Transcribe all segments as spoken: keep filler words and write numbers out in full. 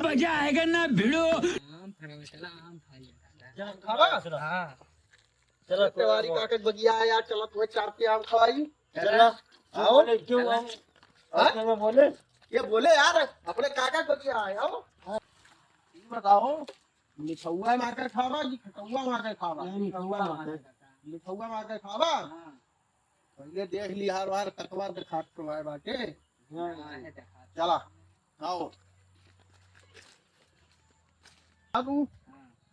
मजा आएगा ना भिड़ो। आम फरा, चला, आम खाई। आम खावा? हाँ। चला, तेवारी काका के बगिया है यार, चला, तुम्हें चार के आम खवाई। चला। आओ। बोले, क्यों आओ? हाँ? चला, बोले। ये बोले यार, अपने काका के बगिया है, आओ। ये बताओ, मिठौआ मार के खावा कि खटौआ मार के खावा? मिठौआ मार के। मिठौआ मार के खावा? हाँ। पहिले देख लिहा यार, कतवा देखात तो आए बाटे। हाँ। चला, आओ। अब तू,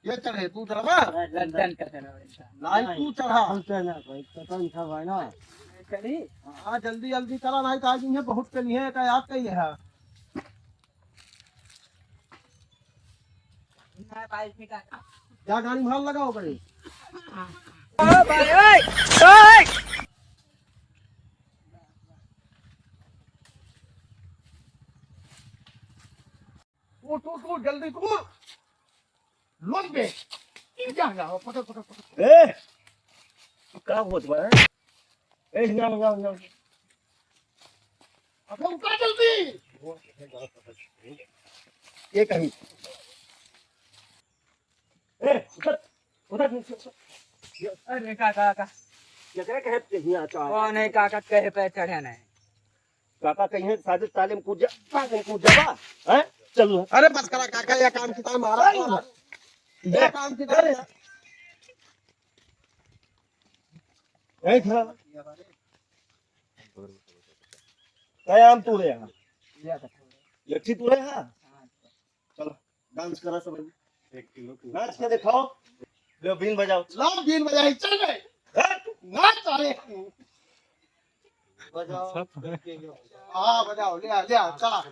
ये चढ़े, तू चढ़वा? लंदन का चढ़ा वैसा। नहीं, तू चढ़ा। हम चढ़ना भाई, पता नहीं था भाई ना। चढ़ी? हाँ, जल्दी, जल्दी चला, नहीं तो आज इन्हें बहुत करी है, का याद कही है। क्या गाड़ी में हाथ लगाओ बड़े? ओ भाई, ओए, ओए। उठ, उठ, उठ, जल्दी उठ। लोग बे। जा, जा, पकड़, पकड़, पकड़। ए, का होत बा, हैं? ए, हियाँ, हियाँ, हियाँ। अबे उठा जल्दी। ये कहीं। ए, उधर, उधर, उधर। अरे काका, काका। केकरे कहे पे हियाँ आता है? कौन है काका, कहे पे चढ़े नहीं? काका कहीं साजिश ताले में कूद जा, ताले में कूद जा बा, हैं? चल। अरे बस करा काका, ये काम कितना मारा, ये काम कितना। यही था। काय आम तू रे यहाँ? ये अच्छी तू रे यहाँ? चलो, डांस करा सब। नाच के दिखाओ। लो, बीन बजाओ। लो, बीन बजाई, चल बे। हट। नाच साले। बजाओ। हाँ, बजाओ, ले आ, ले आ, चला।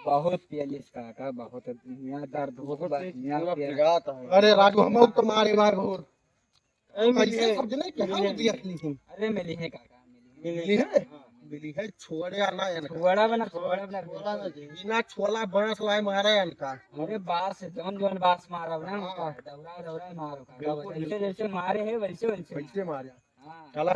बहुत पियलिस काका, बहुत यहाँ दर्द होत बा, यहाँ पिया। अरे राजू, हम तो मारे मार बहुत। ऐ मिली कैसे है। समझ नहीं कि हम दिया नहीं है। अरे मिली है काका, मिली है। मिली है? हाँ, मिली है। छोड़े ना इनका। छोड़ा बना, छोड़ा बना, छोड़ा ना जी। बिना छोला बांस लाए मारे इनका। अरे बांस, जौन जौन बांस मारा ना, हाँ। उनका दौड़ा दौड़ा मारो काका। बिल्कुल, जैसे बिल्कुल। जैसे मारे है वैसे वैसे वैसे मारो। मारे। हाँ। चला।